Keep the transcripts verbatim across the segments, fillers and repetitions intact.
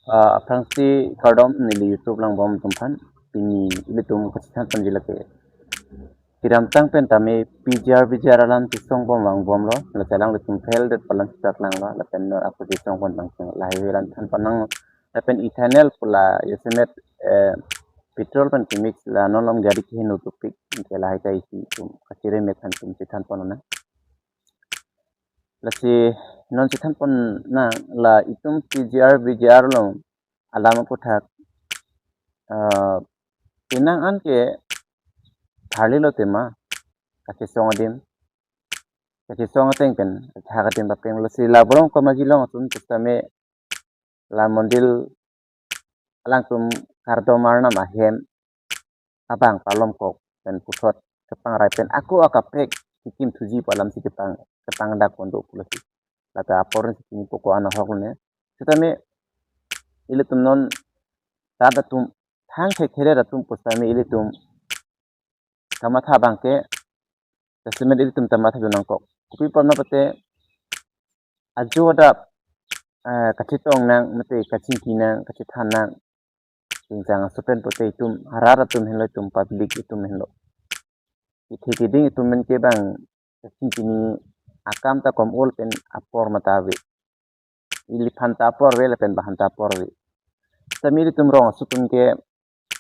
Ah, aphrangsi kardom neli YouTube langbom atum aphan. Pini ilitum kachethan ponji lake kedamtang pen tame P G R V G R alam chesong bom vangbomlo, lake alanglitum fail det pu alam chechak langlo, lapen non ako chesong pon bang cheng lahai alam than pon nang, lapen ethanol pu la jasemet, eh, petrol pen kemix la non along gari keheno topik, anke lahai ta isi itum kachere me than atum chethan pon nang. Lasi non chethan pon nang la itum P G R V G R along alam aputhak, ah, penang an ke tharlilo tema, kachesong adim, kachesong ateng pen kachehak adim bapeng. Lasi la borong komaji long atum sitame la mondil alangtum kardom arnam ahem abang palomkok pen puthot kepangrai pen ako akaprek kikim thuji pu alam si kepang, kepangdak kondo pulo si. Lata apor si kini poko ana hok ne. Sitame ilitum non rat atum thang thekthe atum pusitame ilitum kamatha abang ke, jasemet ilitum ta matha dun nangkok. Kopi apot ma pute ajo adap, eh, kachetong nang, mate kachingki nang, kachethan nang, ingchang aso pen pute itum rat atum henlo, itum public itum henlo. Ithe keding itum men ke bang kachingki ni akam ta kom ol pen apor mata ave. Iliphan ta apor ave, lapen bahan ta apor ave. Sitame ilitum rong aso atum ke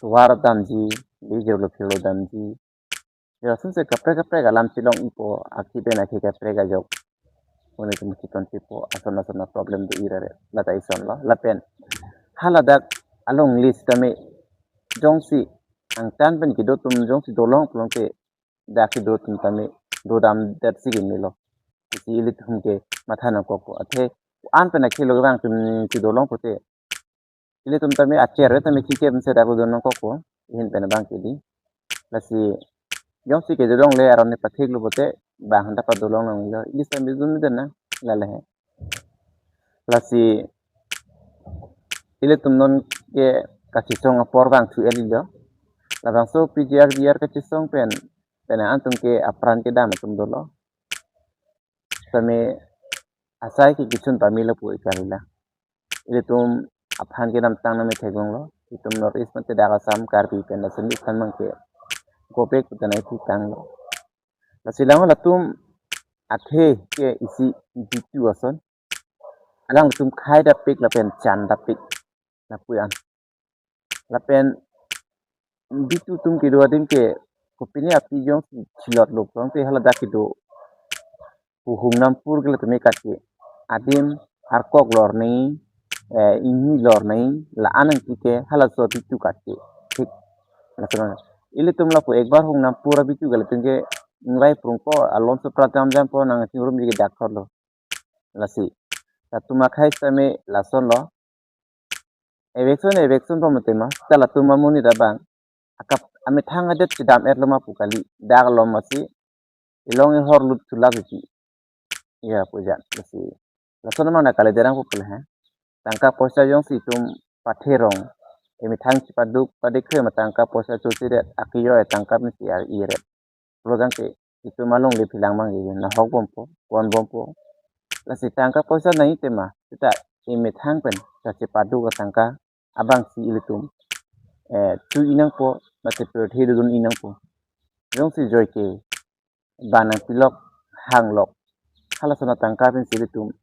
tovar damji, lijirlo phirlo damji. Ya, sunse kaprek kaprek alam chelong ipo, akhi pen akhi kaprek ajok. Kone tum chiton chipo, ason ason a problem do irare, lata isonlo, lapen haladak along list tame jongsi angtan pen kedo atum jongsi dolong pulote, dak kedo atum tame dodam det si gemelo. Isi ilitum ke matha nangkokpo. Athe an pen akhelo bang atum kedo long pute, ilitum tame acher tame kike mse dak do nangkokpo, ihin pen abang ke di. Lasi jongsi kedo longle aron ne pathiklo pute, bang hanta pa dolong nanglo, ili tame dun den na, lale he. Lasi ilitum non ke kachesong apor bang thu elilo. Labangso P G R V G R kachesong pen, pen antum ke apran kedam atum dolo. Tame asai ke kichun pamelo pu ikarila. Ilitum aphan kedamtang name theklonglo. Itum North East mate dak Assam, Karbi pen lason di aphan mang ke gopek putan ai thitanglo. Lasi lang latum athe ke isi Bitu ason. Alangtum khai dapik lapen chan dapik. Lapu-an. Lapen Bitu atum kedo adim ke kopine api jongsi chilotlo pulote haladak kedo pu Hungnampur ke latum ekat ke adim arkok lor nai, eh, ingni lor nai, la-an nangji ke halaso Bitu kat ke. Thik. Latum ilitum lapu ekbar Hungnampur Bitu ke latum ke ingvai prungpo, alonso prat jam jampo, nang chingrum ji ke dak thorlo. Lasi latum akhai sitame lasonlo. Eviction, eviction pamutema, ta latum amonit abang akap amethang adet chedam-etlo ma pu kali, dak alom asi ilong ihor lut chulak isi. Ya, pujan, lasi lason mana kali derang pu pule he. Tangka poisa jongsi itum patherong, emethang chepaduk padikre ma tangka poisa chuchiret, akiyo e tangka misi ar iret. Pulo tangte itum alongle philang mang ke nahok bompo, kon bompo. Lasi tangka poisa nai tema, seta emethang pen kachepaduk atangka abang si ilitum, eh, chu-i nangpo, mate pirthe dodun i nangpo. Jongsi joi ke, bang nangpilok, hanglok, halason atangka pen si ilitum,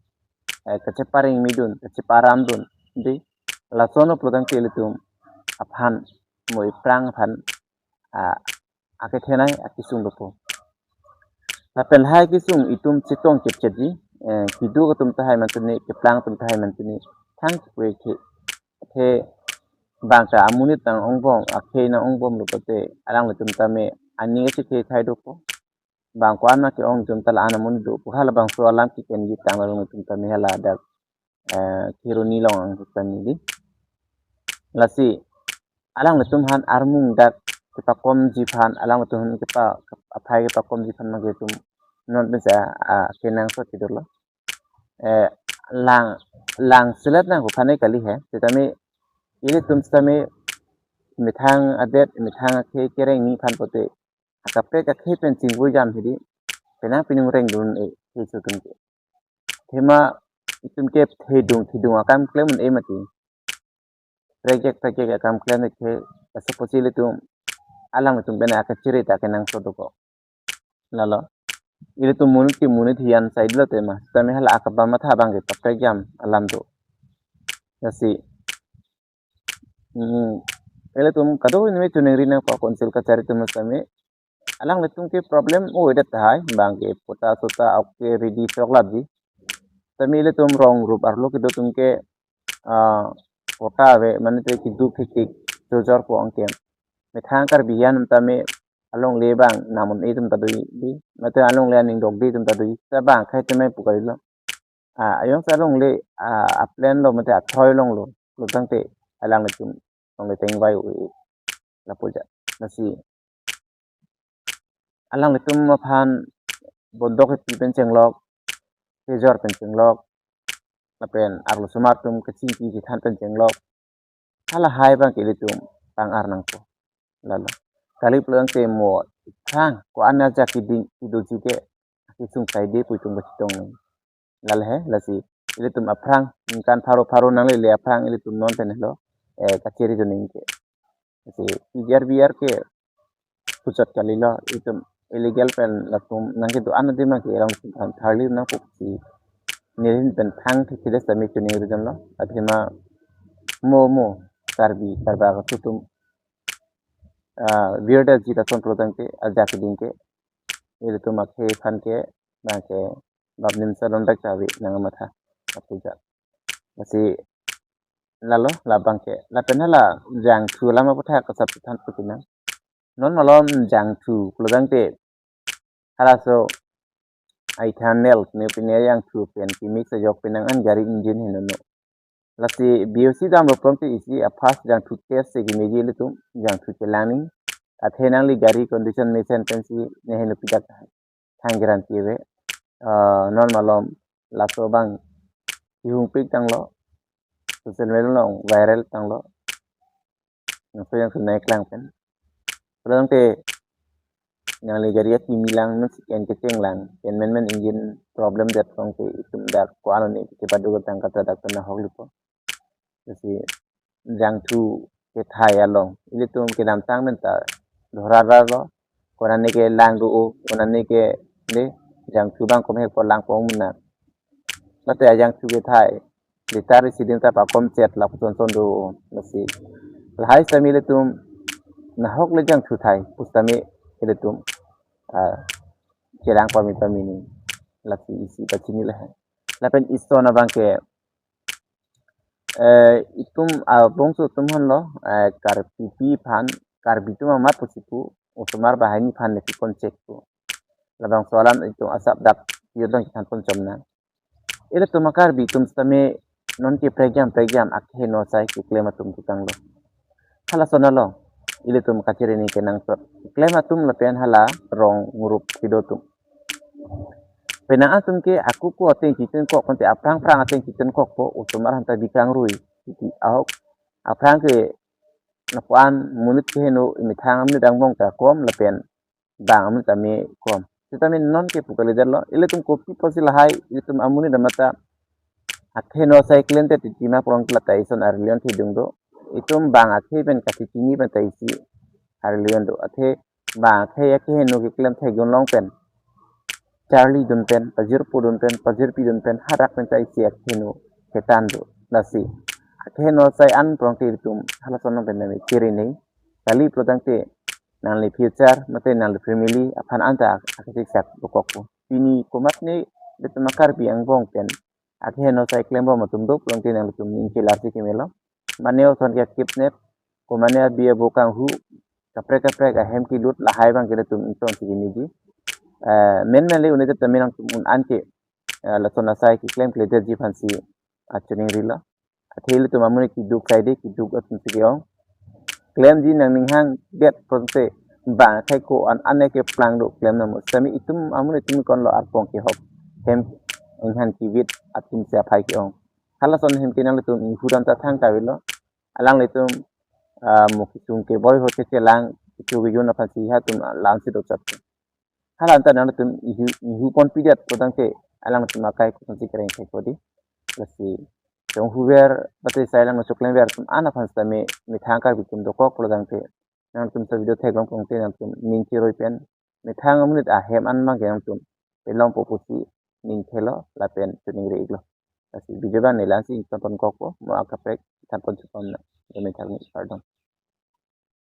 eh, kachepareng midun, kacheparam dun, di, lason pulo tangte ilitum aphan, mo iprang aphan, ah, akethenei akesung dopo. Lapen lahai kesung itum chetong chepchepji, eh, keduk atum tahai mantuni, keplang atum tahai mantuni, thang chepui ke, athe bang ta amonit nang-ongbom, akhei nang-ongbomlo pute, alanglitum tame aning kachethethai dopo. Bang ko-an ma ke-ong atum ta la-an amonit dopo, halabangso alam kekenji tang alangtum tame haladak, eh, Kheroni along ang tame di. Lasi alanglitum aphan armung dak kepakomji aphan, alanglitum aphan kepa, aphai kepakomji aphan mang ke itum non pensa, ah, kenangsot kedolo. Eh, lang, lang selet nang ko aphan e kali he, sitame ilitum sitame methang adet, methang akhei kereng ni aphan pute, akaprek akhei pen chingvui jam hidi, penang pinung reng dun e, he so atum ke. Athema itum ke thedung, thedung akam klem un-e mati. prekjak prekjak akam klem ke, laso apotsi ilitum alanglitum pen akachere ta kenangsot dokok. Lalo. Ilitum monit ke monit hian saidlo tema. Tame hala akaba matha abang ke paprekjam alam do. Lasi. Hmm. Ilitum kado nime choningri nangkok council kachari atum tame. Alanglitum ke problem o edet tahai, bang ke patta sota ok ke ready sok lapji. Tame ilitum rong rup arlo kedo atum ke, ah, patta ave, mane te keduk thekthek chojor po anke. Methang Karbi hian tame alongle bang namun itum ta do-i, mate alongle aning dokde itum ta do-i. Ta bang akhei tame pu kalilo. Ah, ayong sa alongle, ah, aplan lo mate athoi longlo, lo tangte alanglitum longle teng vai u lapu ja. Lasi alanglitum aphan bondok kepi pen chenglok, kejor pen chenglok, lapen arlosomar atum kachingki chethan pen chenglok. Halahai abang ke ilitum pang-ar nangpo. Lalo. Kali pulo tangte mo aphrang ko-an ajak keding kedoji ke kesung saide pu itum kachetong nang. Lalo he, lasi ilitum aphrang, ningkan pharo pharo nanglele aphrang ilitum non pen helo, eh, kachiri joning ke. Lasi P G R V R ke puchot kalilo, itum illegal pen latum nangkedo-an adim ke erong itum aphan tharli nangpo pusi nelihin pen thang thekthedet tame choningri damlo. Athema mo mo Karbi Karbak atum, ah, virdetji lason pulo tangte ajak keding ke ilitum akhei aphan ke bang ke bap nimsa lom dak ta ave nang matha apuja. Lasi lalo labang ke lapen hala jangthu alam apotha kasap than putinang. Non malom jangthu pulo tangte halaso ethanol ne pine jangthu pen kemix ajok penang an gari engine henono. Lasi B O C damlo pulo tangte isi a first jangthu test si kemeji ilitum jangthu kelang ning. Athe nangli gari condition mesen pensi ne heno pidak thang guarantee ave. Ah, non malom laso abang ihung pik tanglo. Social media along viral tanglo. Laso jangthu nangkeklang pen. Pulo tangte nangli gari akimi lang, non si ken kecheng lang, ken menmen engine problem det tangte itum dak ko-an ne kepadu tang kata dak pen nahok lipo. Lasi jangthu kethai along ilitum kedamtang pen ta dhora ra lo, konane kelang do o, konane ke le jangthu abang komhe ko lang pong mena. Mate ajangthu kethai litre isi din ta pakom chet lapuson son do. Lasi lahai sitame ilitum nahok le jangthu thai pu sitame ilitum, ah, kelang pame pame ni. Lasi isi pachini lahai. Lapen ison abang ke, eh, itum abongso atum hanlo, eh, Karbipi aphan, Karbi atum amat pusi pu, osomar banghini aphan ne pi kon chek pu. Labangso alam itum asap dak yodong chethan pon chomna. Ilitum a-Karbi atum sitame non ke prekjam prekjam akhei no asai keklem atum tukang lo. Halason along ilitum kachiri ni kenangsot. Keklem atum lapen hala rong rup kedo atum. Penang atum ke ako ako ateng chitun kok, konte aphrang phrang ateng chitun kokpo, osomar aphanta bikang rui. Titi ahok aphrang ke lapuan monit keheno, imethang amonit angbong ta kom lapen bang amonit tame kom. Sitame non ke pu kalidet lo, ilitum kopi pusi lahai, ilitum amonit amat ta akhei no asai klemte titi ma prong kla ta ison arilion thedung do. Itum bang akhei pen kachechini pen ta isi arilion do. Athe bang akhei akhei no keklem thai gun long pen charli dun pen, pajirpo dun pen, pajirpi dun pen, hadak pen ta isi akhei no ketan do. Lasi akhei no asai an prong ke itum halason along pen nami kiri ni. Kali pulo tangte nangli future mate nangli family aphan anta akachiksak dokok po. Pini komatne ilitum a-Karbi angbong pen akhei no asai klembom atum do pulo tangte nanglitum ning kelar si kemelo. Mane oson ke kidnap, komane abi abo kanghu, kaprek kaprek ahem kelut lahai abang ke ilitum ingtong si kemeji. Eh, menmen le un-edet tame nangtum un-an ke, eh, lason asai keklemkledetji aphansi achoningri lo. Athe ilitum amonit keduk saide keduk atum si ke-ong. Klemji nangning hangdet pulote bang akhei ko-an an keplang do klem nang mo. Sitame itum amonit atum konlo arpong kehok hem inghan kivit atum si aphai ke-ong. Halason hem ke nanglitum inghu dam ta thang ta avelo. Alanglitum, ah, mo kesung keboi ho chechelang, kecho kejun aphansi hatum lam si do chot. Hala anta nanglitum inghu, inghu ponpidet pulo tangte alangtum akai koson si kereng thek po di. Lasi chonghuver, bate sai alam choklem ver atum an aphan sitame methang Karbi atum dokok pulo tangte, nangtum sa video theklong pulote nangtum ning cheroi pen methang amonit ahem an abang ke nangtum pelongpo pusi ning thelo lapen chiningri iklo. Lasi video abang ne la-ansi ingtonton kokpo, mo akaprek thanpon chupon na. Demi thakmi, kardom.